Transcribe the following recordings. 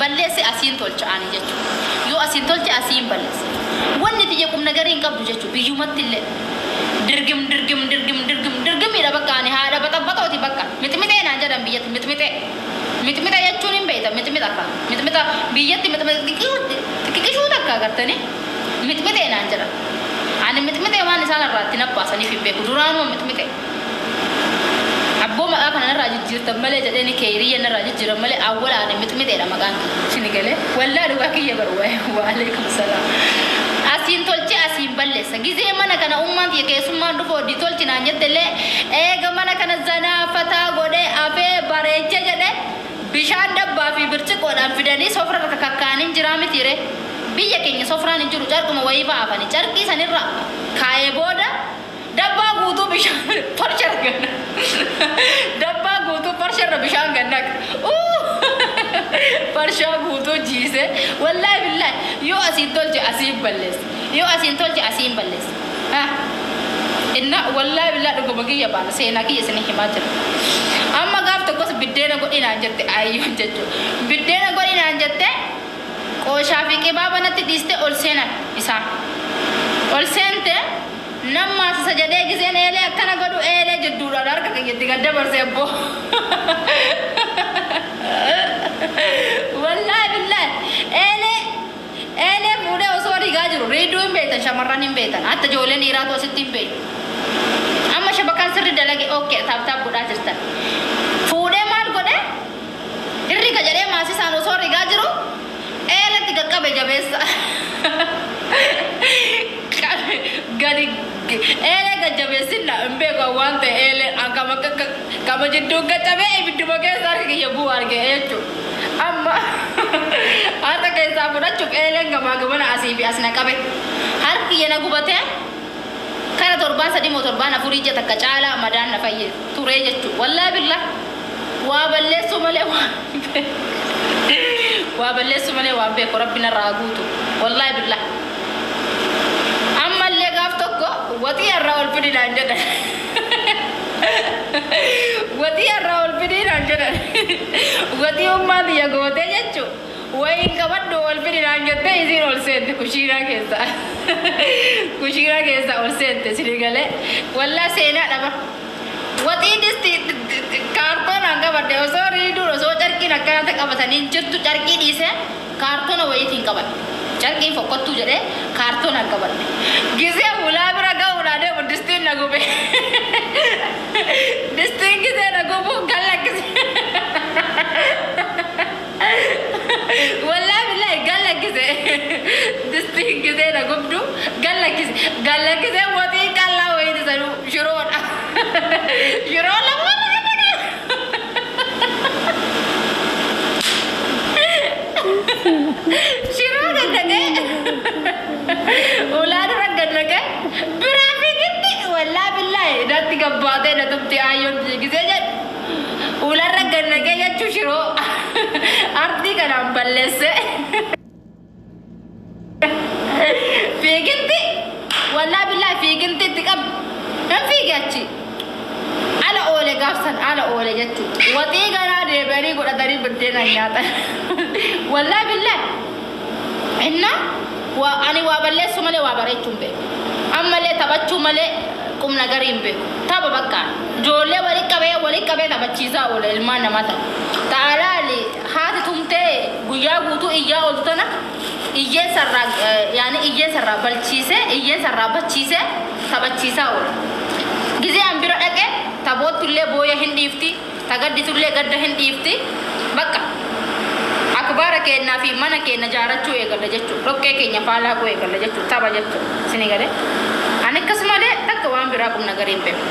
Balleesse asiin tolcha ani jechuudha. Yoo asiin tolche asiin balleesse. Wanni tiyya qubna garii hin qabdu jechuudha biyyumatti illee. Dirgim dirgim dirgim dirgim dirgimiidha bakka ani haadha baxabbatooti bakka. Mixmixee naan jedhan biyyatti mixmixee. Mixmixa jechuun hin beektan mixmixa akka. Mixmixa biyyatti mixmixa xixiqqishuu takka agartanii mixmixee naan jedhan. Ani mixmixee waan isaan irraa itti nabbaasaniif hin beeku. Duraanuma mixmixee. Abboo maqaa kana narraa jijjiirtan malee jedheeni keeyriyya narraa jijjiiran malee awwala ani mixmixeedha maqaan kiyya. Isin galee wallaa dhugaa kiyya baru waalaikum salaam. Asiin tolche asiin balleessa. Gizee mana kana ummaan tiyya keessummaan dhufu hojii tolchi naan jette illee eega mana kana zanaafataa godhee afee bareeche jedhe bishaan dabbaa fi birciqoodhaan fidanii sofra irra kakkaaniin jiraa mitiire. Biyya keenya sofraan hin jiru carquma wayii fa'a afanii carqii sanirra kaayee booda dabbaa guutuu bishaan farsha ganna. Dabbaa guutuu farsha irra bishaan ganna. Farshaa guutuu jiise. Wallaahi billaahi yoo asiin tolche asiin balleessa. Yoo asiin tolche asiin balleessa. Inna wallaahi billaahi dhuguma kiyya baana seenaa kiyya isin himaa jira. Amma gaaf tokkos biddeena godhinaan jette ayyoon jechuudha. Biddeena godhinaan jette qooshaa fi qibaaba natti dhiiste ol seenan isaan. Ol seente namma sisa jedhee giseen eelee akkana godhu eelee jidduudhaan harka kiyyatti gad dabarse abboo. Wallaahi billaahi eelee eelee fuudhee osoo rigaa jiru riiduu hin beektan shamarran hin beektan hatta ijoolleen dhiiraatu asitti hin beektu. Amma shabakaan sirri dalage okkee taap taap godhaa jirtan. Fuudhee maal godhe hirriga jedhee maasisaan osoo rigaa jiru eelatti qaqqabe jabeessa. Gadi eelee gajjabeessinna hin beeku waan ta'e eelee akkama kama jidduu gaccabee ibidduma keessa harka kiyya bu'u arge jechuudha. Amma harka keessaa fudhachuuf eeleen gamaa gamana asii fi as na qabe. Harki kiyya na gubatee kana torbaan sadii moo torbaan afurii ija takka caalaa madaan na fayye turee jechuudha. Wallaahi billah waa balleessuu malee waan waa balleessuu malee waan beeku rabbi narraa guutu. Wallaahi billah. Ammallee gaaf tokko waxii irraa ol fidinaan jedhan. Waxii irraa ol fidinaan jedhan. Waxii ummaan tiyya gootee jechuun wayiin qabadhu ol fidinaan jettee isiin ol seente kushiinaa keessa. Kushiinaa keessa ol seente sini galee. Wallaa seenaa dhaba. Waxii disti kaartoonaan qabadhe osoo riiduun osoo carqiin akkanatti qabatanii jirtu carqii dhiisee kaartoona wayiitiin qabadhe. Carqiin fokkottuu jedhee kaartoonaan qabadhe. Gisee ulaa bira ga'uudhaa deemu distiin na gube. Distiin gisee na gubu gallakkise. Wallaahi billaahi gallakkise. Distiin gisee na gubdu gallakkise. Gallakkisee waxii qallaa wayiiti sanuu shiroodha. Shiroo lama. Shiroo gannaqee ulaa dura gannaqee biraa fiigitti wallaahi billaahi natti gabbaatee na tumti ayyoon gisee jedhu. Ularra gannaqee jechuun shiroo ardii kanaan balleesse. Fiiginti wallaahi billaahi fiiginti itti qabdu. Hin fiige achi. Ala oole gaafsan ala oole jechuudha. Waxii garaa deebi'anii godhatanii buddeena nyaatan. Wallaahi billaahi. Inna ani waa balleessuu malee waa bareechuu hin beeku. Ammallee taphachuu malee qubna garii hin beeku. Tapha bakka ijoollee walii qabee taphachiisaa oola ilmaan namaa ta'a. Ta'alaali haati tumtee guyyaa guutuu iyyaa ooltu tana iyyeen sarraa yaani iyyeen sarraa balchiisee iyyeen sarraa bachiisee taphachiisaa oola. Gizee an bira dhaqee taphoottullee booya hin dhiifti tagadditullee gadda hin dhiifti bakka. Akbaara keenyaa fi mana keenya jaarachuu eegalla jechuudha. Dhoqqee keenya faalaa eegalla jechuudha. Tapha jechuudha. Isin galee. Ani akkasumallee takka waan biraa qubna garii hin beeku.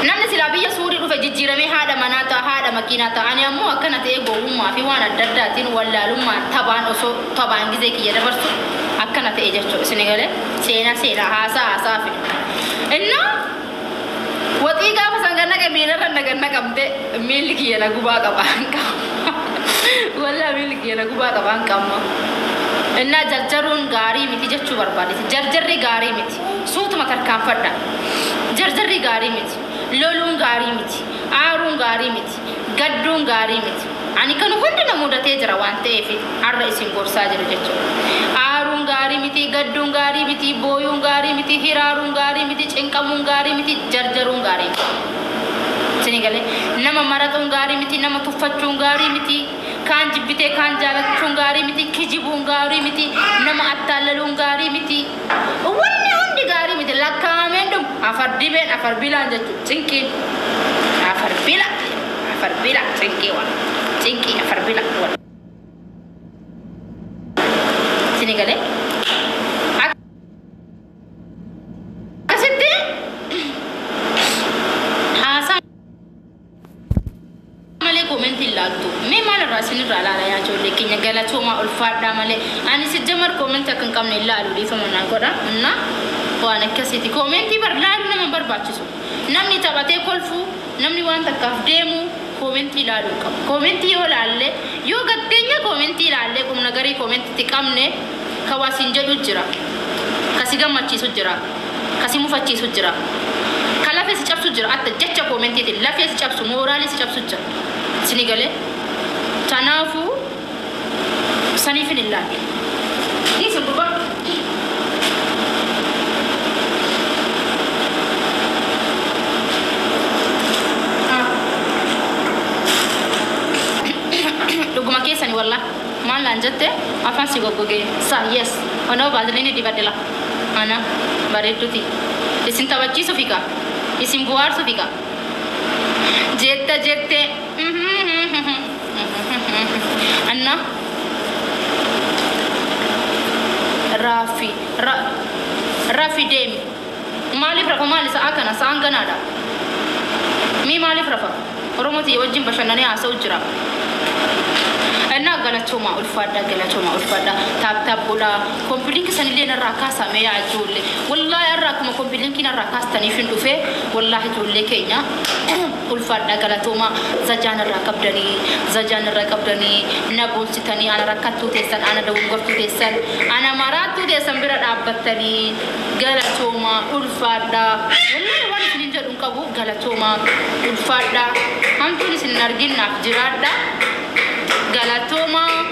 Namni silaa biyya suurii dhufe jijjiiramee haadha manaa ta'a, haadha makiinaa ta'a. Ani ammoo akkana ta'ee gowwummaa fi waan adda addaatiin wallaalummaan taphaan osoo taphaan gizee kiyya dabarsu akkana ta'e jechuudha. Isin galee seenaa seenaa haasaa haasaa fida. Innaa waxii gaafa san gannaqe miilarra na gannaqamte miilli kiyya na gubaa qaba. Wallaahi miilli kiyya na gubaa qaba hanqamma. Innaa jarjaruun gaarii miti jechuu barbaadete. Jarjarri gaarii miti. Suutuma tarkaanfadha. Jarjarri gaarii miti. Loluun gaarii miti. Aaruun gaarii miti. Gadduun gaarii miti. Ani kan hundi na mudatee jira waan ta'eef har'a isin gorsaa jira jechuudha. Aaruun gaarii miti, gadduun gaarii miti, booyuun gaarii miti, hiraaruun gaarii miti, cinqamuun gaarii miti, jarjaruun gaarii miti. Isinii galee nama maraxuun gaarii miti, nama tuffachuun gaarii miti, kaan jibbitee kaan jaalachuun gaarii miti, kijibuun gaarii miti, nama attaallaluun gaarii miti. Wanni hundi gaarii miti lakkaa'ameen dhumu afar dibeen afar bilaan jechuudha cinqiin. Afar bila afar bila cinqii waan cinqii afar bila waan. Isinii galee akkasitti haasaa malee koomentii hin laaltu. Mee maalirraa isinirraa ilaala yaa ijoollee keenya galatoomaa ulfaadhaa malee. Ani sijjamar koomentii akka hin qabne hin laalu dhiifama naa godha. Inna waan akkasiiti. Koomentii bar laaluu nama hin barbaachisu. Namni taphatee kolfuu, namni waan takkaaf deemu koomentii ilaaluu hin qabu. Koomentii yoo laalle, yoo gaddeenya koomentii ilaalle qubna garii koomentiitti qabne ka waa siin jedhu jira. Ka si gammachiisu jira. Ka si mufachiisu jira. Ka lafee si cabsu jira. Atta jecha koomentiitiin lafee si cabsu, mooraalii si cabsu jira. Sini galee? Tanaafuu saniifin hin laalle. Dhiisin gurbaa. Dhuguma keessani wallah. Maal naan jette afaan si goggogee. Sa yes. Onoo baaziliinii dibadhe la. Ana bareedduti. Isin taphachiisuufi kaa. Isin bu'aarsuufi kaa. Jetta jette. Anna rafi rafi deemi. Maaliif rafa maali sa'a kana sa'aan ganaadha. Mii maaliif rafa? Oromoo tiyya wajjin bashannanee haasa'u jira. Innaa galatoomaa ulfaadhaa galatoomaa ulfaadhaa taap taap godhaa kompilinki sanillee narraa kaasaa mee yaa ijoollee wallaahi har'a akkuma kompilinki narraa kaastaniif hin dhufee wallaahi ijoollee keenya ulfaadhaa galatoomaa zajaa narraa qabdanii zajaa narraa qabdanii na boonsitanii ana rakkattuu teessan ana dogongortuu teessan ana maraattuu teessan bira dhaabbattanii galatoomaa ulfaadhaa wallaahi waan isinin jedhu hin qabu galatoomaa ulfaadhaa hamtuun isin hin argin naaf jiraadhaa. Galatoomaa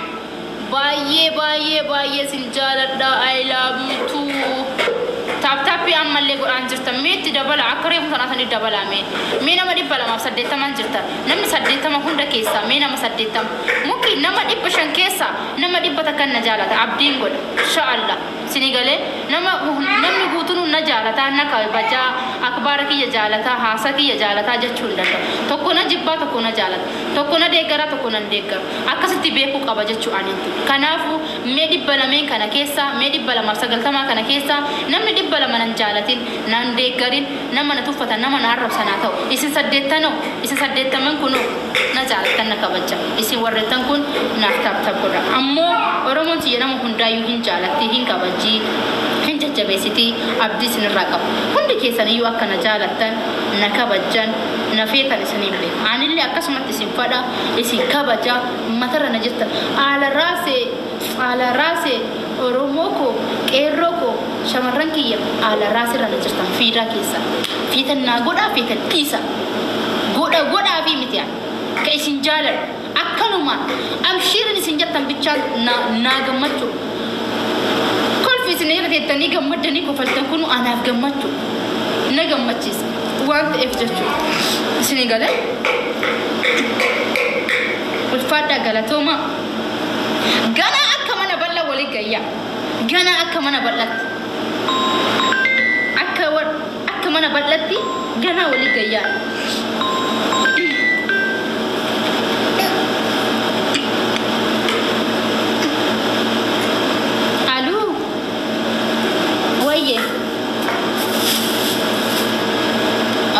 baay'ee baay'ee baay'ee sin jaaladha. I love you too. Taap taappii ammallee godhaan jirtan mee itti dabala akka reefu sanaa sanii dabalaa mee mee nama 280 jirtan namni 80 hunda keessaa mee nama 80 muki nama 500 keessaa nama 100 na jaalata abdiin godha inshaallah sinii galee nama namni guutuun na jaalata na kabajaa akbaara kiyya jaalataa haasa kiyya jaalataa jechuu hin danda'u. Tokko na jibbaa tokko na jaalata tokko na deeggara tokko na hin deeggaru akkasitti beekuu qaba jechuu aniintu. Kanaafuu mee 200 kana keessaa mee 290 kana keessaa namni 200 nan jaalatin nan deeggarin nama na tuffatan nama na arrabsan haa ta'u isin saddeettanoo isin saddeettaman kunoo na jaalattan na kabaja isin warreettan kun naaf taap taap godha. Ammoo Oromoon tiyya nama hundaayyuu hin jaalatti hin kabajji hin jajjabeessiti abdii isinirraa qaba. Hundi keessaniyyuu akka na jaalattan na kabajjan na feetan isiniin beeka. Anillee akkasumatti isin fadha isin kabaja matarra na jirtan haala raasee haala raasee Oromoo koo qeerroo koo shamarran kiyya haala raasirra na jirtan fiidaa keessa fiitan naa godhaa fiitan dhiisa godha godhaa fi miti ka isin jaaladhu akkanumaan amshiirin isin jettan bichaan naa gammachuu. Kolfi isin irra teettanii gammaddanii kofaltan kun anaaf gammachuu na gammachiisa waan ta'eef jechuudha. Isinii galee ulfaadhaa galatoomaa. Ganaa akka mana bal'aa walii gayyaa. Ganaa akka mana bal'aatti. Akka mana bal'aatti ganaa walii gayyaa. Aluu wayye.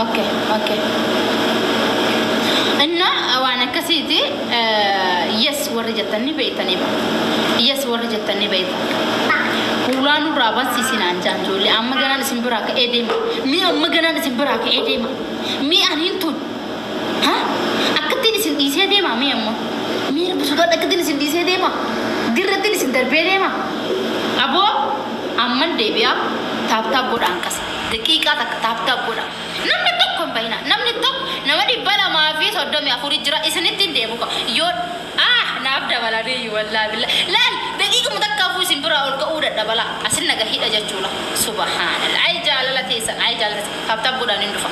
Okay okay. እና waan akkasiiti yes warri jettan ni beektanii ba yes warri jettan ni beektan. Hulaa nurraa barsiisinaan jaan ijoollee amma ganaan isin biraa ka'ee deema. Mee amma ganaan isin biraa ka'ee deema. Mee aniin tun ha akkattiin isin dhiisee deema mee amma mee rabbi sodaadha akkattiin isin dhiisee deema. Dirrattiin isin darbee deema. Aboo amman deebi'aa taap taap godhaan kasa daqiiqaa takka taap taap godha. Namni tokko hin bahina namni tokko nama 200 234 jira. Isinitti hin deebi'u yoo naaf dabalanii. Wallaahi billaahi, laal, daqiiquma takkaafuu isin biraa ol ka'uu dadhabala. Asin naga hidha jechuudha. Subhaanallah, ay jaalala teessan, ay jaalala teessan. Tap tap godhaan hin dhufa.